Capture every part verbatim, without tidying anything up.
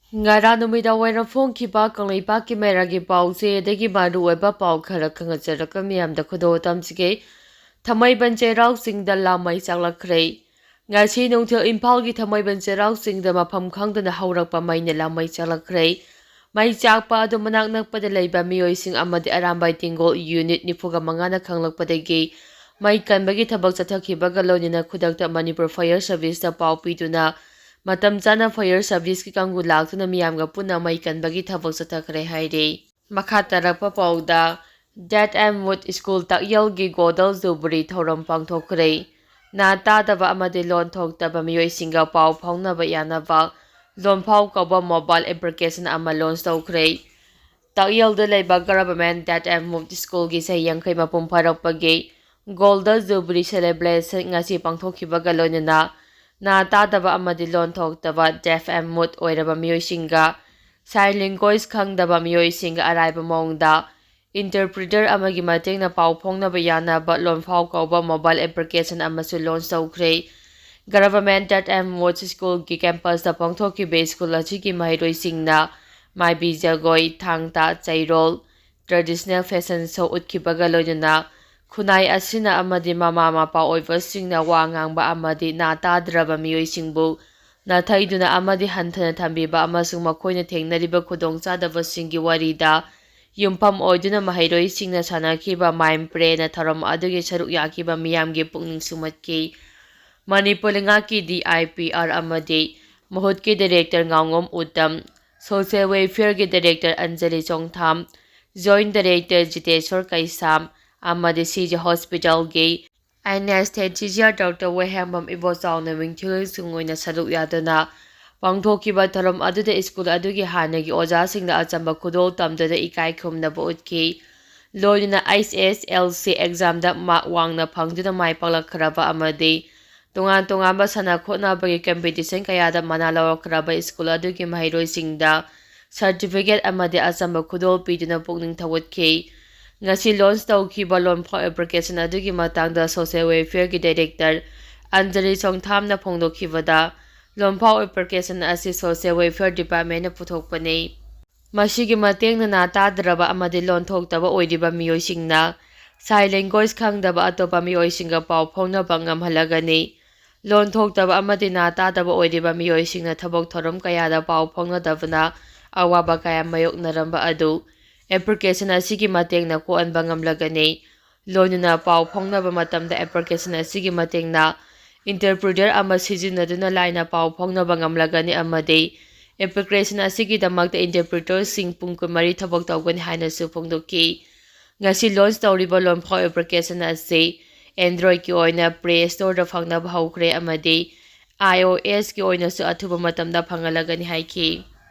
ꯉꯔꯥꯡ ꯅꯨꯃꯤꯗꯥꯡ ꯋꯥꯏꯔꯝ ꯐꯣꯡꯈꯤꯕ ꯀꯪꯂꯩꯄꯥꯛꯀꯤ ꯃꯩꯔꯥꯒꯤ ꯄꯥꯎꯆꯦꯗꯒꯤ ꯃꯔꯨꯑꯣꯏꯕ ꯄꯥꯎ ꯈꯔ ꯈꯪꯍꯟꯖꯔꯛꯄ ꯃꯤꯌꯥꯝꯗ ꯈꯨꯗꯣꯜ ꯇꯝꯖꯒꯦ꯫ ꯊꯥꯡꯃꯩꯕꯟ ꯆꯩꯔꯥꯎ ꯆꯤꯡꯗ ꯂꯥ ꯃꯩ ꯆꯥꯛꯂꯛꯈ꯭ꯔꯦ꯫ ꯉꯁꯤ ꯅꯨꯡꯊꯤꯜ ꯏꯝꯐꯥꯜꯒꯤ ꯊꯥꯡꯃꯩꯕꯟ ꯆꯩꯔꯥꯎ ꯆꯤꯡꯗ ꯃꯐꯝ ꯈꯪꯗꯅ ꯍꯧꯔꯛꯄ ꯃꯩꯅ ꯂꯥ ꯃꯩ ꯆꯥꯛꯂꯛꯈ꯭ꯔꯦ꯫ ꯃꯩ ꯆꯥꯛꯄ ꯑꯗꯨ ꯃꯅꯥꯛ ꯅꯛꯄꯗ ꯂꯩꯕ ꯃꯤꯑꯣꯏꯁꯤꯡ ꯑꯃꯗꯤ ꯑꯔꯥꯝꯕꯥꯏ ꯇꯦꯡꯒꯣꯜ ꯌꯨꯅꯤꯠ ꯅꯤꯐꯨꯒ ꯃꯉꯥꯅ ꯈꯪꯂꯛꯄꯗꯒꯤ ꯃꯩ ꯀꯟꯕꯒꯤ ꯊꯕꯛ ꯆꯠꯊꯈꯤꯕꯒ ꯂꯣꯏꯅꯅ ꯈꯨꯗꯛꯇ ꯃꯅꯤꯄꯨꯔ ꯐꯥꯌꯔ ꯁꯔꯚꯤꯁꯇ ꯄꯥꯎ ꯄꯤꯗꯨꯅ ꯃꯇꯝ ꯆꯥꯅ ꯐꯥꯌꯔ ꯁꯔꯚꯤꯁꯀꯤ ꯀꯥꯡꯕꯨ ꯂꯥꯛꯇꯨꯅ ꯃꯤꯌꯥꯝꯒ ꯄꯨꯟꯅ ꯃꯩ ꯀꯟꯕꯒꯤ ꯊꯕꯛ ꯆꯠꯊꯈ꯭ꯔꯦ ꯍꯥꯏꯔꯤ꯫ ꯃꯈꯥ ꯇꯥꯔꯛꯄ ꯄꯥꯎꯗ, date M would school ꯇꯥꯛꯌꯦꯜꯒꯤ ꯒꯣꯜꯗꯜ jubilee ꯊꯧꯔꯝ ꯄꯥꯡꯊꯣꯛꯈ꯭ꯔꯦ꯫ ꯅꯥ ꯇꯥꯗꯕ ꯑꯃꯗꯤ ꯂꯣꯟ ꯊꯣꯛꯇꯕ ꯃꯤꯑꯣꯏꯁꯤꯡꯒ ꯄꯥꯎ ꯐꯥꯎꯅꯕ ꯌꯥꯅꯕ ꯂꯣꯟꯐꯥꯎ ꯀꯧꯕ ꯃꯣꯕꯥꯏꯜ ꯑꯦꯄ꯭ꯂꯤꯀꯦꯁꯟ ꯑꯃ ꯂꯣꯟꯆ ꯇꯧꯈ꯭ꯔꯦ꯫ ꯇꯥꯛꯌꯦꯜꯗ ꯂꯩꯕ ꯒꯚꯔꯟꯃꯦꯟꯠ ꯗꯦꯠ ꯑꯦꯝ ꯋꯨꯠ ꯁ꯭ꯀꯨꯜꯒꯤ ꯆꯍꯤ ꯌꯥꯡꯈꯩ ꯃꯄꯨꯡ ꯐꯥꯔꯛꯄꯒꯤ ꯒꯣꯜꯗꯜ ꯖꯨꯕꯤꯂꯤ ꯁꯦꯂꯦꯕ꯭ꯔꯦꯁꯟ ꯉꯁꯤ ꯄꯥꯡꯊꯣꯛꯈꯤꯕꯒ ꯂꯣꯏꯅꯅ ꯅꯥ ꯇꯥꯗꯕ ꯑꯃꯗꯤ ꯂꯣꯟ ꯊꯣꯛꯇꯕ, ꯗꯦꯐ ꯑꯦꯝ ꯃꯨꯠ ꯑꯣꯏꯔꯕ ꯃꯤꯑꯣꯏꯁꯤꯡꯒ, ꯁꯥꯏꯟ ꯂꯦꯡꯒ꯭ꯋꯦꯖ ꯈꯪꯗꯕ ꯃꯤꯑꯣꯏꯁꯤꯡꯒ ꯑꯔꯥꯏꯕ ꯃꯑꯣꯡꯗ ꯏꯟꯇꯔꯄ꯭ꯔꯤꯇꯔ ꯑꯃꯒꯤ ꯃꯇꯦꯡꯅ ꯄꯥꯎ ꯐꯥꯎꯅꯕ ꯌꯥꯅꯕ ꯂꯣꯟꯐꯥꯎ ꯀꯧꯕ ꯃꯣꯕꯥꯏꯜ ꯑꯦꯄ꯭ꯂꯤꯀꯦꯁꯟ ꯑꯃꯁꯨ ꯂꯣꯟꯆ ꯇꯧꯈ꯭ꯔꯦ꯫ ꯒꯚꯔꯟꯃꯦꯟꯠ ꯗꯦꯠ ꯑꯦꯝ ꯋꯨꯠ ꯁ꯭ꯀꯨꯜꯒꯤ ꯀꯦꯝꯄꯁꯇ ꯄꯥꯡꯊꯣꯛꯈꯤꯕ ꯁ꯭ꯀꯨꯜ ꯑꯁꯤꯒꯤ ꯃꯍꯩꯔꯣꯏꯁꯤꯡꯅ ꯃꯥꯏꯕꯤ ꯖꯒꯣꯏ, ꯊꯥꯡ ꯇꯥ, ꯆꯩꯔꯣꯜ, ꯇ꯭ꯔꯦꯗꯤꯁꯅꯦꯜ ꯐꯦꯁꯟ ꯁꯣ ꯎꯠꯈꯤꯕꯒ ꯂꯣꯏꯅꯅ ꯈꯨꯟꯅꯥꯏ ꯑꯁꯤꯅ ꯑꯃꯗꯤ ꯃꯃꯥ ꯃꯄꯥ ꯑꯣꯏꯕꯁꯤꯡꯅ ꯋꯥ ꯉꯥꯡꯕ ꯑꯃꯗꯤ ꯅꯥ ꯇꯥꯗ꯭ꯔꯕ ꯃꯤꯑꯣꯏꯁꯤꯡꯕꯨ ꯅꯥꯊꯩꯗꯨꯅ ꯑꯃꯗꯤ ꯍꯟꯊꯅ ꯊꯝꯕꯤꯕ ꯑꯃꯁꯨꯡ ꯃꯈꯣꯏꯅ ꯊꯦꯡꯅꯔꯤꯕ ꯈꯨꯗꯣꯡꯆꯥꯗꯕꯁꯤꯡꯒꯤ ꯋꯥꯔꯤꯗ ꯌꯨꯝꯐꯝ ꯑꯣꯏꯗꯨꯅ ꯃꯍꯩꯔꯣꯏꯁꯤꯡꯅ ꯁꯥꯟꯅꯈꯤꯕ ꯃꯥꯏꯝ ꯄ꯭ꯔꯦꯅ ꯊꯧꯔꯝ ꯑꯗꯨꯒꯤ ꯁꯔꯨꯛ ꯌꯥꯈꯤꯕ ꯃꯤꯌꯥꯝꯒꯤ ꯄꯨꯛꯅꯤꯡ ꯁꯨꯝꯍꯠꯈꯤ꯫ ꯃꯅꯤꯄꯨꯔ ꯂꯩꯉꯥꯛꯀꯤ ꯗꯤ ꯑꯥꯏ ꯄꯤ ꯑꯥꯔ ꯑꯃꯗꯤ ꯃꯍꯨꯠꯀꯤ ꯗꯥꯏꯔꯦꯛꯇꯔ ꯉꯥꯉꯣꯝ ꯎꯇꯝ, ꯁꯣꯁꯤꯌꯦꯜ ꯋꯦꯜꯐꯤꯌꯔꯒꯤ director Anjali Chongtham, joint director Jiteshor Keisham ꯑꯃꯗꯤ ꯁꯤ ꯖꯤ ꯍꯣꯁꯄꯤꯇꯥꯜꯒꯤ ꯑꯦꯅꯦꯁꯊꯦꯁꯤꯌꯥ ꯗꯣꯛꯇꯔ ꯋꯥꯍꯦꯡꯕꯝ ꯏꯕꯣꯆꯥꯎꯅ ꯃꯤꯡꯊꯤꯜꯁꯤꯡ ꯑꯣꯏꯅ ꯁꯔꯨꯛ ꯌꯥꯗꯨꯅ ꯄꯥꯡꯊꯣꯛꯈꯤꯕ ꯊꯧꯔꯝ ꯑꯗꯨꯗ ꯁ꯭ꯀꯨꯜ ꯑꯗꯨꯒꯤ ꯍꯥꯟꯅꯒꯤ ꯑꯣꯖꯥꯁꯤꯡꯅ ꯑꯆꯝꯕ ꯈꯨꯗꯣꯜ ꯇꯝꯗꯨꯅ ꯏꯀꯥꯏ ꯈꯨꯝꯅꯕ ꯎꯠꯈꯤ꯫ ꯂꯣꯏꯅꯅ ꯑꯩꯆ ꯑꯦꯁ ꯑꯦꯜ ꯁꯤ ꯑꯦꯛꯖꯥꯝꯗ ꯃꯥꯔꯛ ꯋꯥꯡꯅ ꯐꯪꯗꯨꯅ ꯃꯥꯏ ꯄꯥꯛꯂꯛꯈ꯭ꯔꯕ ꯑꯃꯗꯤ ꯇꯣꯉꯥꯟ ꯇꯣꯉꯥꯟꯕ ꯁꯥꯟꯅ ꯈꯣꯠꯅꯕꯒꯤ ꯀꯝꯄꯤꯇꯤꯁꯟ ꯀꯌꯥꯗ ꯃꯅꯥ ꯂꯧꯔꯛꯈ꯭ꯔꯕ ꯁ꯭ꯀꯨꯜ ꯑꯗꯨꯒꯤ ꯃꯍꯩꯔꯣꯏꯁꯤꯡꯗ ꯁꯥꯔꯇꯤꯐꯤꯀꯦꯠ ꯑꯃꯗꯤ ꯑꯆꯝꯕ ꯈꯨꯗꯣꯜ ꯄꯤꯗꯨꯅ ꯄꯨꯛꯅꯤꯡ ꯊꯧꯒꯠꯈꯤ꯫ ꯉꯁꯤ ꯂꯣꯟꯆ ꯇꯧꯈꯤꯕ ꯂꯣꯟꯐꯥꯎ ꯑꯦꯄ꯭ꯂꯤꯀꯦꯁꯟ ꯑꯗꯨꯒꯤ ꯃꯇꯥꯡꯗ ꯁꯣꯁꯤꯌꯦꯜ ꯋꯦꯜꯐꯤꯌꯔꯒꯤ ꯗꯥꯏꯔꯦꯛꯇꯔ ꯑꯟꯖꯂꯤ ꯆꯣꯡꯊꯥꯝꯅ ꯐꯣꯡꯗꯣꯛꯈꯤꯕꯗ, ꯂꯣꯟꯐꯥꯎ ꯑꯦꯄ꯭ꯂꯤꯀꯦꯁꯟ ꯑꯁꯤ ꯁꯣꯁꯤꯌꯦꯜ ꯋꯦꯜꯐꯤꯌꯔ ꯗꯤꯄꯥꯔꯠꯃꯦꯟꯅ ꯄꯨꯊꯣꯛꯄꯅꯤ꯫ ꯃꯁꯤꯒꯤ ꯃꯇꯦꯡꯅ ꯅꯥ ꯇꯥꯗ꯭ꯔꯕ ꯑꯃꯗꯤ ꯂꯣꯟ ꯊꯣꯛꯇꯕ ꯑꯣꯏꯔꯤꯕ ꯃꯤꯑꯣꯏꯁꯤꯡꯅ ꯁꯥꯏꯟ ꯂꯦꯡꯒ꯭ꯋꯦꯖ ꯈꯪꯗꯕ ꯑꯇꯣꯞꯄ ꯃꯤꯑꯣꯏꯁꯤꯡꯒ ꯄꯥꯎ ꯐꯥꯎꯅꯕ ꯉꯝꯍꯜꯂꯒꯅꯤ꯫ ꯂꯣꯟ ꯊꯣꯛꯇꯕ ꯑꯃꯗꯤ ꯅꯥ ꯇꯥꯗꯕ ꯑꯣꯏꯔꯤꯕ ꯃꯤꯑꯣꯏꯁꯤꯡꯅ ꯊꯕꯛ ꯊꯧꯔꯝ ꯀꯌꯥꯗ ꯄꯥꯎ ꯐꯥꯎꯅꯗꯕꯅ ꯑꯋꯥꯕ ꯀꯌꯥ ꯃꯥꯌꯣꯛꯅꯔꯝꯕ ꯑꯗꯨ ꯑꯦꯄ꯭ꯂꯤꯀꯦꯁꯟ ꯑꯁꯤꯒꯤ ꯃꯇꯦꯡꯅ ꯀꯣꯛꯍꯟꯕ ꯉꯝꯂꯒꯅꯤ꯫ ꯂꯣꯏꯅꯅ ꯄꯥꯎ ꯐꯥꯎꯅꯕ ꯃꯇꯝꯗ ꯑꯦꯄ꯭ꯂꯤꯀꯦꯁꯟ ꯑꯁꯤꯒꯤ ꯃꯇꯦꯡꯅ ꯏꯟꯇꯔꯄ꯭ꯔꯤꯇꯔ ꯑꯃ ꯁꯤꯖꯤꯟꯅꯗꯨꯅ ꯂꯥꯏꯅ ꯄꯥꯎ ꯐꯥꯎꯅꯕ ꯉꯝꯂꯒꯅꯤ ꯑꯃꯗꯤ ꯑꯦꯄ꯭ꯂꯤꯀꯦꯁꯟ ꯑꯁꯤꯒꯤꯗꯃꯛꯇ ꯏꯟꯇꯔꯄ꯭ꯔꯤꯇꯔꯁꯤꯡ ꯄꯨꯡ ꯀꯨꯟꯃꯔꯤ ꯊꯕꯛ ꯇꯧꯒꯅꯤ ꯍꯥꯏꯅꯁꯨ ꯐꯣꯡꯗꯣꯛꯈꯤ꯫ ꯉꯁꯤ ꯂꯣꯟꯆ ꯇꯧꯔꯤꯕ ꯂꯣꯟꯐꯥꯎ ꯑꯦꯄ꯭ꯂꯤꯀꯦꯁꯟ ꯑꯁꯤ ꯑꯦꯟꯗ꯭ꯔꯣꯏꯗꯀꯤ ꯑꯣꯏꯅ ꯄ꯭ꯂꯦ ꯁ꯭ꯇꯣꯔꯗ ꯐꯪꯅꯕ ꯍꯧꯈ꯭ꯔꯦ ꯑꯃꯗꯤ ꯑꯥꯏ ꯑꯣ ꯑꯦꯁꯀꯤ ꯑꯣꯏꯅꯁꯨ ꯑꯊꯨꯕ ꯃꯇꯝꯗ ꯐꯪꯍꯜꯂꯒꯅꯤ ꯍꯥꯏꯈꯤ꯫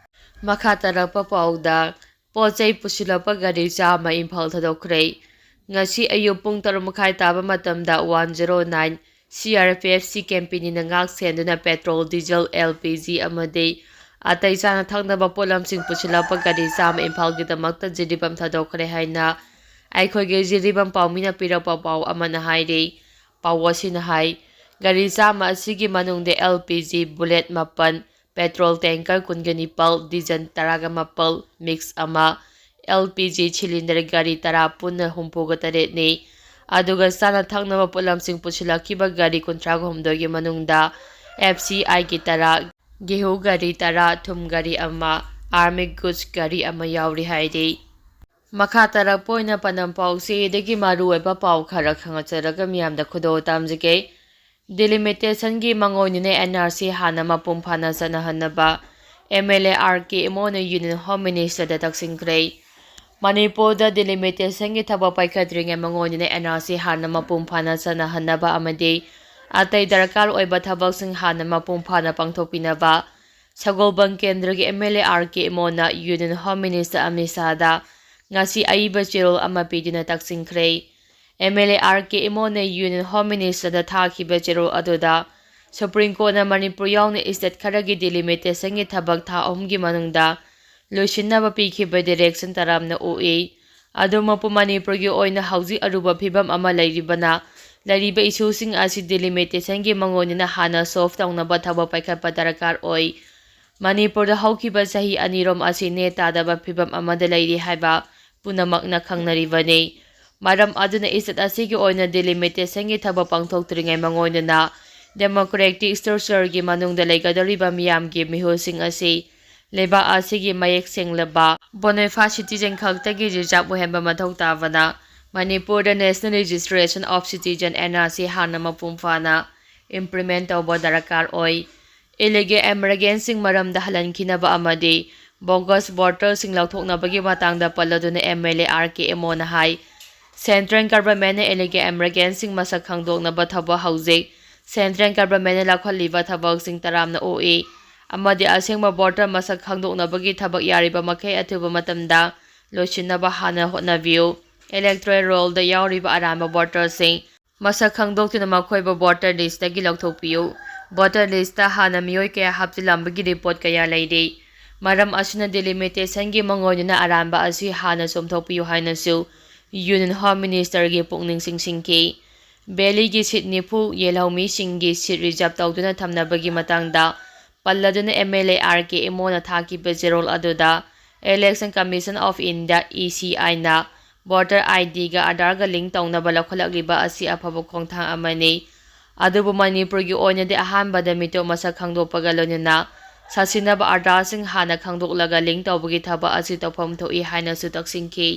ꯃꯈꯥ ꯇꯥꯔꯛꯄ ꯄꯥꯎꯗ, ꯄꯣꯠ ꯆꯩ ꯄꯨꯁꯤꯜꯂꯛꯄ ꯒꯥꯔꯤ ꯆꯥꯝꯃ ꯏꯝꯐꯥꯜ ꯊꯥꯗꯣꯛꯈ꯭ꯔꯦ꯫ ꯉꯁꯤ ꯑꯌꯨꯛ ꯄꯨꯡ ꯇꯔꯨꯛ ꯃꯈꯥꯏ ꯇꯥꯕ ꯃꯇꯝꯗ one zero nine C R P F C ꯀꯦꯝꯄꯤꯅꯤꯅ ꯉꯥꯛ ꯁꯦꯟꯗꯨꯅ petrol, diesel, L P G ꯑꯃꯗꯤ ꯑꯇꯩ ꯆꯥꯅ ꯊꯛꯅꯕ ꯄꯣꯠꯂꯝꯁꯤꯡ ꯄꯨꯁꯤꯜꯂꯛꯄ ꯒꯥꯔꯤ ꯆꯥꯝꯃ ꯏꯝꯐꯥꯜꯒꯤꯗꯃꯛꯇ ꯖꯤꯔꯤꯕꯥꯝ ꯊꯥꯗꯣꯛꯈ꯭ꯔꯦ ꯍꯥꯏꯅ ꯑꯩꯈꯣꯏꯒꯤ ꯖꯤꯔꯤꯕꯥꯝ ꯄꯥꯎꯃꯤꯅ ꯄꯤꯔꯛꯄ ꯄꯥꯎ ꯑꯃꯅ ꯍꯥꯏꯔꯤ꯫ ꯄꯥꯎ ꯑꯁꯤꯅ ꯍꯥꯏ, ꯒꯥꯔꯤ ꯆꯥꯝꯃ ꯑꯁꯤꯒꯤ ꯃꯅꯨꯡꯗ ꯑꯦꯜ ꯄꯤ ꯖꯤ ꯕꯨꯂꯦꯠ ꯃꯥꯄꯟ, ꯄꯦꯇ꯭ꯔꯣꯜ ꯇꯦꯡꯀꯔ ꯀꯨꯟꯒ ꯅꯤꯄꯥꯜ, ꯗꯤꯖꯜ ꯇꯔꯥꯒ ꯃꯥꯄꯜ, ꯃꯤꯛꯁ ꯑꯃ, ꯑꯦꯜ ꯄꯤ ꯖꯤ ꯁꯤꯂꯤꯟꯗꯔ ꯒꯥꯔꯤ ꯇꯔꯥ ꯄꯨꯟꯅ ꯍꯨꯝꯐꯨꯒ ꯇꯔꯦꯠꯅꯤ꯫ ꯑꯗꯨꯒ ꯆꯥꯅ ꯊꯛꯅꯕ ꯄꯣꯠꯂꯝꯁꯤꯡ ꯄꯨꯁꯤꯜꯂꯛꯈꯤꯕ ꯒꯥꯔꯤ ꯀꯨꯟꯊ꯭ꯔꯥꯒ ꯍꯨꯝꯗꯣꯏꯒꯤ ꯃꯅꯨꯡꯗ ꯑꯦꯐ ꯁꯤ ꯑꯥꯏꯒꯤ ꯇꯔꯥ, ꯒꯦꯍꯨ ꯒꯥꯔꯤ ꯇꯔꯥ, ꯊꯨꯝ ꯒꯥꯔꯤ ꯑꯃ, ꯑꯥꯔꯃꯤ ꯒꯨꯗꯁ ꯒꯥꯔꯤ ꯑꯃ ꯌꯥꯎꯔꯤ ꯍꯥꯏꯔꯤ꯫ ꯃꯈꯥ ꯇꯥꯔꯛꯄ ꯑꯣꯏꯅ ꯄꯥꯟꯗꯝ ꯄꯥꯎꯆꯦꯗꯒꯤ ꯃꯔꯨꯑꯣꯏꯕ ꯄꯥꯎ ꯈꯔ ꯈꯪꯍꯟꯖꯔꯒ ꯃꯤꯌꯥꯝꯗ ꯈꯨꯗꯣꯜ ꯇꯝꯖꯒꯦ꯫ ꯗꯤꯂꯤꯃꯤꯇꯦꯁꯟꯒꯤ ꯃꯥꯡꯑꯣꯏꯅꯅ ꯑꯦꯟ ꯑꯥꯔ ꯁꯤ ꯍꯥꯟꯅ ꯃꯄꯨꯡ ꯐꯥꯅ ꯆꯠꯅꯍꯟꯅꯕ M L A R K ꯏꯃꯣꯅ ꯌꯨꯅꯤꯌꯟ ꯍꯣꯝ ꯃꯤꯅꯤꯁꯇꯔꯗ ꯇꯛꯁꯤꯟꯈ꯭ꯔꯦ꯫ ꯃꯅꯤꯄꯨꯔꯗ ꯗꯤꯂꯤꯃꯤꯇꯦꯁꯟꯒꯤ ꯊꯕꯛ ꯄꯥꯏꯈꯠꯇ꯭ꯔꯤꯉꯩ ꯃꯥꯡꯑꯣꯏꯅꯅ ꯑꯦꯟ ꯑꯥꯔ ꯁꯤ ꯍꯥꯟꯅ ꯃꯄꯨꯡ ꯐꯥꯅ ꯆꯠꯅꯍꯟꯅꯕ ꯑꯃꯗꯤ ꯑꯇꯩ ꯗꯔꯀꯥꯔ ꯑꯣꯏꯕ ꯊꯕꯛꯁꯤꯡ ꯍꯥꯟꯅ ꯃꯄꯨꯡ ꯐꯥꯅ ꯄꯥꯡꯊꯣꯛꯄꯤꯅꯕ ꯁꯒꯣꯜꯕꯟ ꯀꯦꯟꯗ꯭ꯔꯒꯤ M L A R K ꯏꯃꯣꯅ ꯌꯨꯅꯤꯌꯟ ꯍꯣꯝ ꯃꯤꯅꯤꯁꯇꯔ ꯑꯃꯤꯠ ꯁꯥꯍꯗ ꯉꯁꯤ ꯑꯏꯕ ꯆꯦꯔꯣꯜ ꯑꯃ ꯄꯤꯗꯨꯅ ꯇꯛꯁꯤꯟꯈ꯭ꯔꯦ꯫ M L A R K ꯏꯃꯣꯅ ꯌꯨꯅꯤꯌꯟ ꯍꯣꯝ ꯃꯤꯅꯤꯁꯇꯔꯗ ꯊꯥꯈꯤꯕ ꯆꯦꯔꯣꯜ ꯑꯗꯨꯗ ꯁꯨꯄ꯭ꯔꯤꯝ ꯀꯣꯔꯠꯅ ꯃꯅꯤꯄꯨꯔ ꯌꯥꯎꯅ ꯏꯁꯇꯦꯠ ꯈꯔꯒꯤ ꯗꯤꯂꯤꯃꯤꯇꯦꯁꯟꯒꯤ ꯊꯕꯛ ꯊꯥ ꯑꯍꯨꯝꯒꯤ ꯃꯅꯨꯡꯗ ꯂꯣꯏꯁꯤꯟꯅꯕ ꯄꯤꯈꯤꯕ ꯗꯤꯔꯦꯛꯁꯟ ꯇꯔꯥꯝꯅ ꯑꯣꯛꯏ꯫ ꯑꯗꯨꯃꯛꯄꯨ ꯃꯅꯤꯄꯨꯔꯒꯤ ꯑꯣꯏꯅ ꯍꯧꯖꯤꯛ ꯑꯔꯨꯕ ꯐꯤꯕꯝ ꯑꯃ ꯂꯩꯔꯤꯕꯅ ꯂꯩꯔꯤꯕ ꯏꯁꯨꯁꯤꯡ ꯑꯁꯤ ꯗꯤꯂꯤꯃꯤꯇꯦꯁꯟꯒꯤ ꯃꯉꯣꯟꯗꯅ ꯍꯥꯟꯅ ꯁꯣꯜꯚ ꯇꯧꯅꯕ ꯊꯕꯛ ꯄꯥꯏꯈꯠꯄ ꯗꯔꯀꯥꯔ ꯑꯣꯏ꯫ ꯃꯅꯤꯄꯨꯔꯗ ꯍꯧꯈꯤꯕ ꯆꯍꯤ ꯑꯅꯤꯔꯣꯝ ꯑꯁꯤ ꯅꯦ ꯇꯥꯗꯕ ꯐꯤꯕꯝ ꯑꯃꯗ ꯂꯩꯔꯤ ꯍꯥꯏꯕ ꯄꯨꯝꯅꯃꯛꯅ ꯈꯪꯅꯔꯤꯕꯅꯤ꯫ ꯃꯔꯝ ꯑꯗꯨꯅ ꯏꯁꯇꯦꯠ ꯑꯁꯤꯒꯤ ꯑꯣꯏꯅ ꯗꯤꯂꯤꯃꯤꯇꯦꯁꯟꯒꯤ ꯊꯕꯛ ꯄꯥꯡꯊꯣꯛꯇ꯭ꯔꯤꯉꯩ ꯃꯉꯣꯟꯗꯅ ꯗꯦꯃꯣꯀ꯭ꯔꯦꯇꯤꯛ ꯁ꯭ꯇ꯭ꯔꯛꯆꯔꯒꯤ ꯃꯅꯨꯡꯗ ꯂꯩꯒꯗꯧꯔꯤꯕ ꯃꯤꯌꯥꯝꯒꯤ ꯃꯤꯍꯨꯠꯁꯤꯡ ꯑꯁꯤ ꯂꯩꯕꯥꯛ ꯑꯁꯤꯒꯤ ꯃꯌꯦꯛ ꯁꯦꯡꯂꯕ ꯕꯣꯅꯥꯐꯥꯏꯗ ꯁꯤꯇꯤꯖꯟ ꯈꯛꯇꯒꯤ ꯔꯤꯖꯥꯔꯚ ꯑꯣꯏꯍꯟꯕ ꯃꯊꯧ ꯇꯥꯕꯅ ꯃꯅꯤꯄꯨꯔꯗ National Registration of Citizen, N R C, ꯍꯥꯟꯅ ꯃꯄꯨꯡ ꯐꯥꯅ ꯏꯝꯄ꯭ꯂꯤꯃꯦꯟ ꯇꯧꯕ ꯗꯔꯀꯥꯔ ꯑꯣꯏ꯫ ꯏꯂꯤꯒꯦꯜ ꯏꯃꯤꯒ꯭ꯔꯦꯟꯠꯁꯤꯡ ꯃꯔꯝꯗ ꯍꯜꯍꯟꯈꯤꯅꯕ ꯑꯃꯗꯤ ꯕꯣꯒꯁ ꯚꯣꯇꯔꯁꯤꯡ ꯂꯧꯊꯣꯛꯅꯕꯒꯤ ꯃꯇꯥꯡꯗ ꯄꯜꯂꯗꯨꯅ M L A R K Imo ꯅ ꯍꯥꯏ, ꯁꯦꯟꯇ꯭ꯔꯦꯜ ꯒꯚꯔꯟꯃꯦꯟꯠꯅ ꯏꯂꯤꯒꯦꯜ ꯏꯃꯤꯒ꯭ꯔꯦꯟꯠꯁꯤꯡ ꯃꯁꯛ ꯈꯪꯗꯣꯛꯅꯕ ꯊꯕꯛ ꯍꯧꯖꯤꯛ ꯁꯦꯟꯇ꯭ꯔꯦꯜ ꯒꯚꯔꯟꯃꯦꯟꯠꯅ ꯂꯧꯈꯠꯂꯤꯕ ꯊꯕꯛꯁꯤꯡ ꯇꯔꯥꯝꯅ ꯑꯣꯛꯏ ꯑꯃꯗꯤ ꯑꯁꯦꯡꯕ ꯚꯣꯇꯔ ꯃꯁꯛ ꯈꯪꯗꯣꯛꯅꯕꯒꯤ ꯊꯕꯛ ꯌꯥꯔꯤꯕ ꯃꯈꯩ ꯑꯊꯨꯕ ꯃꯇꯝꯗ ꯂꯣꯏꯁꯤꯟꯅꯕ ꯍꯥꯟꯅ ꯍꯣꯠꯅꯕꯤꯌꯨ꯫ ꯏꯂꯦꯛꯇꯣꯔꯦꯜ ꯔꯣꯜꯗ ꯌꯥꯎꯔꯤꯕ ꯑꯔꯥꯟꯕ ꯚꯣꯇꯔꯁꯤꯡ ꯃꯁꯛ ꯈꯪꯗꯣꯛꯇꯨꯅ ꯃꯈꯣꯏꯕꯨ ꯚꯣꯇꯔ ꯂꯤꯁ꯭ꯠꯇꯒꯤ ꯂꯧꯊꯣꯛꯄꯤꯌꯨ꯫ ꯚꯣꯇꯔ ꯂꯤꯁ꯭ꯠꯇ ꯍꯥꯟꯅ ꯃꯤꯑꯣꯏ ꯀꯌꯥ ꯍꯥꯞꯆꯤꯜꯂꯝꯕꯒꯤ ꯔꯤꯄꯣꯔꯠ ꯀꯌꯥ ꯂꯩꯔꯤ꯫ ꯃꯔꯝ ꯑꯁꯤꯅ ꯗꯤꯂꯤꯃꯤꯇꯦꯁꯟꯒꯤ ꯃꯉꯣꯟꯗꯅ ꯑꯔꯥꯟꯕ ꯑꯁꯤ ꯍꯥꯟꯅ ꯆꯨꯝꯊꯣꯛꯄꯤꯌꯨ ꯍꯥꯏꯅꯁꯨ ꯌꯨꯅꯤꯌꯟ ꯍꯣꯝ ꯃꯤꯅꯤꯁꯇꯔꯒꯤ ꯄꯨꯛꯅꯤꯡ ꯆꯤꯡꯁꯤꯟꯈꯤ꯫ ꯚꯦꯂꯤꯒꯤ ꯁꯤꯠ ꯅꯤꯐꯨ ꯌꯦꯜꯍꯧꯃꯤꯁꯤꯡꯒꯤ ꯁꯤꯠ ꯔꯤꯖꯥꯔꯚ ꯇꯧꯗꯨꯅ ꯊꯝꯅꯕꯒꯤ ꯃꯇꯥꯡꯗ ꯄꯜꯂꯗꯨꯅ M L A R K Imo ꯅ ꯊꯥꯈꯤꯕ ꯆꯦꯔꯣꯜ ꯑꯗꯨꯗ Election Commission of India, E C I ꯅ ꯚꯣꯇꯔ I D ꯒ ꯑꯥꯙꯥꯔꯒ ꯂꯤꯡ ꯇꯧꯅꯕ ꯂꯧꯈꯠꯂꯛꯂꯤꯕ ꯑꯁꯤ ꯑꯐꯕ ꯈꯣꯡꯊꯥꯡ ꯑꯃꯅꯤ꯫ ꯑꯗꯨꯕꯨ ꯃꯅꯤꯄꯨꯔꯒꯤ ꯑꯣꯏꯅꯗꯤ ꯑꯍꯥꯟꯕꯗ ꯃꯤꯇꯣꯞ ꯃꯁꯛ ꯈꯪꯗꯣꯛꯄꯒ ꯂꯣꯏꯅꯅ ꯁꯥꯁꯤꯟꯅꯕ ꯑꯥꯙꯥꯔꯁꯤꯡ ꯍꯥꯟꯅ ꯈꯪꯗꯣꯛꯂꯒ ꯂꯤꯡ ꯇꯧꯕꯒꯤ ꯊꯕꯛ ꯑꯁꯤ ꯇꯧꯐꯝ ꯊꯣꯛꯏ ꯍꯥꯏꯅꯁꯨ ꯇꯛꯁꯤꯟꯈꯤ꯫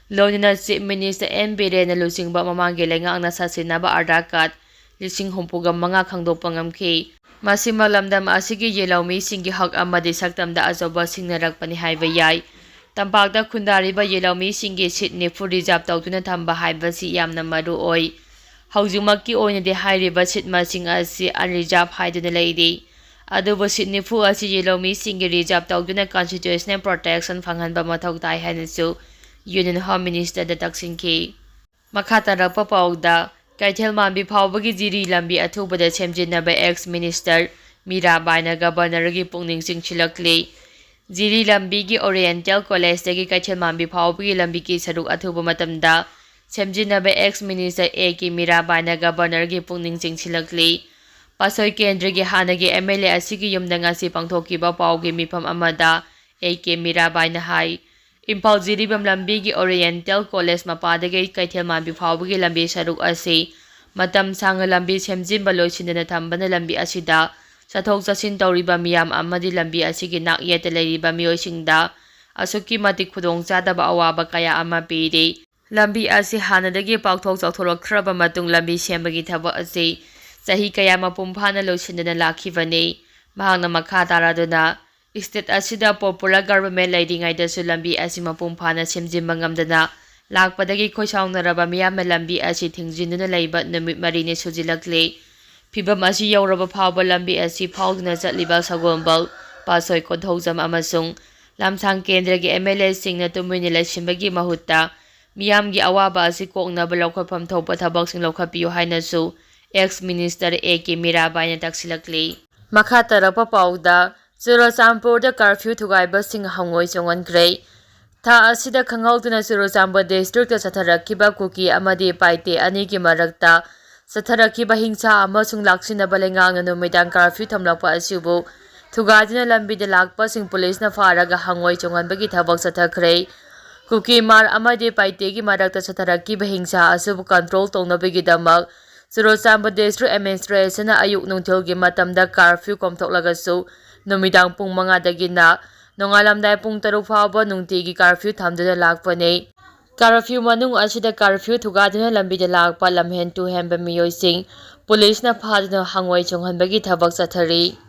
ꯂꯣꯏꯅꯅ ꯆꯤꯐ ꯃꯤꯅꯤꯁꯇꯔ ꯑꯦꯟ ꯕꯤꯔꯦꯟꯅ ꯂꯨꯆꯤꯡꯕ ꯃꯃꯥꯡꯒꯤ ꯂꯩꯉꯥꯛꯅ ꯁꯥꯁꯤꯟꯅꯕ ꯑꯥꯙꯥꯔ ꯀꯥꯔꯗ ꯂꯤꯁꯤꯡ ꯍꯨꯝꯐꯨꯒ ꯃꯉꯥ ꯈꯪꯗꯣꯛꯄ ꯉꯝꯈꯤ꯫ ꯃꯁꯤꯃꯛ ꯂꯝꯗꯝ ꯑꯁꯤꯒꯤ ꯌꯦꯜꯍꯧꯃꯤꯁꯤꯡꯒꯤ ꯍꯛ ꯑꯃꯗꯤ ꯁꯛꯇꯝꯗ ꯑꯆꯧꯕ ꯁꯤꯡꯅꯔꯛꯄꯅꯤ ꯍꯥꯏꯕ ꯌꯥꯏ꯫ ꯇꯝꯄꯥꯛꯇ ꯈꯨꯟꯗꯥꯔꯤꯕ ꯌꯦꯜꯍꯧꯃꯤꯁꯤꯡꯒꯤ ꯁꯤꯠ ꯅꯤꯐꯨ ꯔꯤꯖꯥꯔꯚ ꯇꯧꯗꯨꯅ ꯊꯝꯕ ꯍꯥꯏꯕꯁꯤ ꯌꯥꯝꯅ ꯃꯔꯨ ꯑꯣꯏ꯫ ꯍꯧꯖꯤꯛꯃꯛꯀꯤ ꯑꯣꯏꯅꯗꯤ ꯍꯥꯏꯔꯤꯕ ꯁꯤꯠ ꯃꯁꯤꯡ ꯑꯁꯤ ꯑꯟꯔꯤꯖꯥꯔꯚ ꯍꯥꯏꯗꯨꯅ ꯂꯩꯔꯤ꯫ ꯑꯗꯨꯕꯨ ꯁꯤꯠ ꯅꯤꯐꯨ ꯑꯁꯤ ꯌꯦꯜꯍꯧꯃꯤꯁꯤꯡꯒꯤ ꯔꯤꯖꯥꯔꯚ ꯇꯧꯗꯨꯅ ꯀꯟꯁꯇꯤꯇ꯭ꯌꯨꯁꯅꯦꯜ ꯄ꯭ꯔꯣꯇꯦꯛꯁꯟ ꯐꯪꯍꯟꯕ ꯃꯊꯧ ꯇꯥꯏ ꯍꯥꯏꯅꯁꯨ ꯌꯨꯅꯤꯌꯟ ꯍꯣꯝ ꯃꯤꯅꯤꯁꯇꯔꯗ ꯇꯛꯁꯤꯟꯈꯤ꯫ ꯃꯈꯥ ꯇꯥꯔꯛꯄ ꯄꯥꯎꯗ, ꯀꯩꯊꯦꯜ ꯃꯥꯟꯕꯤ ꯐꯥꯎꯕꯒꯤ ꯖꯤꯔꯤ ꯂꯝꯕꯤ ꯑꯊꯨꯕꯗ ꯁꯦꯝꯖꯤꯟꯅꯕ ꯑꯦꯛꯁ ꯃꯤꯅꯤꯁꯇꯔ ꯃꯤꯔꯥꯕꯥꯏꯅ ꯒꯕꯔꯅꯔꯒꯤ ꯄꯨꯛꯅꯤꯡ ꯆꯤꯡꯁꯤꯜꯂꯛꯂꯤ꯫ ꯖꯤꯔꯤ ꯂꯝꯕꯤꯒꯤ ꯑꯣꯔꯤꯌꯦꯟꯇꯦꯜ ꯀꯣꯂꯦꯖꯇꯒꯤ ꯀꯩꯊꯦꯜ ꯃꯥꯟꯕꯤ ꯐꯥꯎꯕꯒꯤ ꯂꯝꯕꯤꯒꯤ ꯁꯔꯨꯛ ꯑꯊꯨꯕ ꯃꯇꯝꯗ ꯁꯦꯝꯖꯤꯟꯅꯕ ex minister A K ꯃꯤꯔꯥꯕꯥꯏꯅ governorꯒꯤ ꯄꯨꯛꯅꯤꯡ ꯆꯤꯡꯁꯤꯜꯂꯛꯂꯤ꯫ ꯄꯥꯠꯁꯣꯏ ꯀꯦꯟꯗ꯭ꯔꯒꯤ ꯍꯥꯟꯅꯒꯤ M L A ꯑꯁꯤꯒꯤ ꯌꯨꯝꯗ ꯉꯁꯤ ꯄꯥꯡꯊꯣꯛꯈꯤꯕ ꯄꯥꯎꯒꯤ ꯃꯤꯐꯝ ꯑꯃꯗ A K ꯃꯤꯔꯥꯕꯥꯏꯅ ꯍꯥꯏ, ꯏꯝꯐꯥꯜ ꯖꯤꯔꯤꯕꯥꯝ ꯂꯝꯕꯤꯒꯤ Oriental College ꯃꯄꯥꯗꯒꯤ ꯀꯩꯊꯦꯜ ꯃꯥꯟꯕꯤ ꯐꯥꯎꯕꯒꯤ ꯂꯝꯕꯤ ꯁꯔꯨꯛ ꯑꯁꯤ ꯃꯇꯝ ꯁꯥꯡꯅ ꯂꯝꯕꯤ ꯁꯦꯝꯖꯤꯟꯕ ꯂꯣꯏꯁꯤꯟꯗꯅ ꯊꯝꯕꯅ ꯂꯝꯕꯤ ꯑꯁꯤꯗ ꯆꯠꯊꯣꯛ ꯆꯠꯁꯤꯟ ꯇꯧꯔꯤꯕ ꯃꯤꯌꯥꯝ ꯑꯃꯗꯤ ꯂꯝꯕꯤ ꯑꯁꯤꯒꯤ ꯅꯥꯛ ꯌꯦꯠꯇ ꯂꯩꯔꯤꯕ ꯃꯤꯑꯣꯏꯁꯤꯡꯗ ꯑꯁꯨꯛꯀꯤ ꯃꯇꯤꯛ ꯈꯨꯗꯣꯡꯆꯥꯗꯕ ꯑꯋꯥꯕ ꯀꯌꯥ ꯑꯃ ꯄꯤꯔꯤ꯫ ꯂꯝꯕꯤ ꯑꯁꯤ ꯍꯥꯟꯅꯗꯒꯤ ꯄꯥꯛꯊꯣꯛ ꯆꯥꯎꯊꯣꯔꯛꯇ꯭ꯔꯕ ꯃꯇꯨꯡ ꯂꯝꯕꯤ ꯁꯦꯝꯕꯒꯤ ꯊꯕꯛ ꯑꯁꯤ ꯆꯍꯤ ꯀꯌꯥ ꯃꯄꯨꯡ ꯐꯥꯅ ꯂꯣꯏꯁꯤꯟꯗꯅ ꯂꯥꯛꯈꯤꯕꯅꯤ꯫ ꯃꯍꯥꯛꯅ ꯃꯈꯥ ꯇꯥꯔꯗꯨꯅ, state ꯑꯁꯤꯗ popular government ꯂꯩꯔꯤꯉꯩꯗꯁꯨ ꯂꯝꯕꯤ ꯑꯁꯤ ꯃꯄꯨꯡ ꯐꯥꯅ ꯁꯦꯝꯖꯤꯟꯕ ꯉꯝꯗꯅ ꯂꯥꯛꯄꯗꯒꯤ ꯈꯣꯏꯁꯥꯎꯅꯔꯕ ꯃꯤꯌꯥꯝꯅ ꯂꯝꯕꯤ ꯑꯁꯤ ꯊꯤꯡꯖꯤꯟꯗꯨꯅ ꯂꯩꯕ ꯅꯨꯃꯤꯠ ꯃꯔꯤꯅꯤ ꯁꯨꯖꯤꯜꯂꯛꯂꯦ꯫ ꯐꯤꯚꯝ ꯑꯁꯤ ꯌꯧꯔꯕ ꯐꯥꯎꯕ ꯂꯝꯕꯤ ꯑꯁꯤ ꯐꯥꯎꯗꯨꯅ ꯆꯠꯂꯤꯕ ꯁꯒꯣꯜꯕꯜ, ꯄꯥꯠꯁꯣꯏ, ꯀꯣꯟꯊꯧꯖꯝ ꯑꯃꯁꯨꯡ ꯂꯝꯁꯥꯡ ꯀꯦꯟꯗ꯭ꯔꯒꯤ M L A ꯁꯤꯡꯅ ꯇꯨꯃꯤꯟꯅ ꯂꯩꯁꯤꯟꯕꯒꯤ ꯃꯍꯨꯠꯇ ꯃꯤꯌꯥꯝꯒꯤ ꯑꯋꯥꯕ ꯑꯁꯤ ꯀꯣꯛꯅꯕ ꯂꯧꯈꯠꯐꯝ ꯊꯣꯛꯄ ꯊꯕꯛꯁꯤꯡ ꯂꯧꯈꯠꯄꯤꯌꯨ ꯍꯥꯏꯅꯁꯨ ex minister A K ꯃꯤꯔꯥꯕꯥꯏꯅ ꯇꯛꯁꯤꯜꯂꯛꯂꯤ꯫ ꯃꯈꯥ ꯇꯥꯔꯛꯄ ꯄꯥꯎꯗ, ꯆꯨꯔꯆꯥꯟꯄꯨꯔꯗ curfew ꯊꯨꯒꯥꯏꯕꯁꯤꯡ ꯍꯪꯉꯣꯏ ꯆꯣꯡꯍꯟꯈ꯭ꯔꯦ꯫ ꯊꯥ ꯑꯁꯤꯗ ꯈꯪꯍꯧꯗꯅ ꯆꯨꯔꯆꯥꯟꯄꯨꯔ district ꯇ ꯆꯠꯊꯔꯛꯈꯤꯕ ꯀꯨꯀꯤ ꯑꯃꯗꯤ ꯄꯥꯏꯇꯦ ꯑꯅꯤꯒꯤ ꯃꯔꯛꯇ ꯆꯠꯊꯔꯛꯈꯤꯕ ꯍꯤꯡꯁꯥ ꯑꯃꯁꯨꯡ ꯂꯥꯛꯁꯤꯟꯅꯕ ꯂꯩꯉꯥꯛꯅ ꯅꯨꯃꯤꯗꯥꯡ curfew ꯊꯝꯂꯛꯄ ꯑꯁꯤꯕꯨ ꯊꯨꯒꯥꯏꯗꯨꯅ ꯂꯝꯕꯤꯗ ꯂꯥꯛꯄꯁꯤꯡ ꯄꯨꯂꯤꯁꯅ ꯐꯥꯔꯒ ꯍꯪꯉꯣꯏ ꯆꯣꯡꯍꯟꯕꯒꯤ ꯊꯕꯛ ꯆꯠꯊꯈ꯭ꯔꯦ꯫ ꯀꯨꯀꯤ ꯃꯥꯔ ꯑꯃꯗꯤ ꯄꯥꯏꯇꯦꯒꯤ ꯃꯔꯛꯇ ꯆꯠꯊꯔꯛꯈꯤꯕ ꯍꯤꯡꯁꯥ ꯑꯁꯤꯕꯨ control ꯇꯧꯅꯕꯒꯤꯗꯃꯛ ꯆꯨꯔꯆꯥꯟꯄꯨꯔ district administration ꯅ ꯑꯌꯨꯛ ꯅꯨꯡꯊꯤꯜꯒꯤ ꯃꯇꯝꯗ curfew ꯀꯣꯝꯊꯣꯛꯂꯒꯁꯨ ꯅꯨꯃꯤꯗꯥꯡ ꯄꯨꯡ ꯃꯉꯥꯗꯒꯤꯅ ꯅꯣꯡꯉꯥꯜꯂꯝꯗꯥꯏ ꯄꯨꯡ ꯇꯔꯨꯛ ꯐꯥꯎꯕ ꯅꯨꯡꯇꯤꯒꯤ curfew ꯊꯝꯗꯨꯅ ꯂꯥꯛꯄꯅꯤ꯫ Curfew ꯃꯅꯨꯡ ꯑꯁꯤꯗ curfew ꯊꯨꯒꯥꯏꯗꯨꯅ ꯂꯝꯕꯤꯗ ꯂꯥꯛꯄ ꯂꯝꯍꯦꯟ ꯇꯨꯍꯦꯟꯕ ꯃꯤꯑꯣꯏꯁꯤꯡ ꯄꯨꯂꯤꯁꯅ ꯐꯥꯗꯨꯅ ꯍꯪꯉꯣꯏ ꯆꯣꯡꯍꯟꯕꯒꯤ ꯊꯕꯛ ꯆꯠꯊꯔꯤ꯫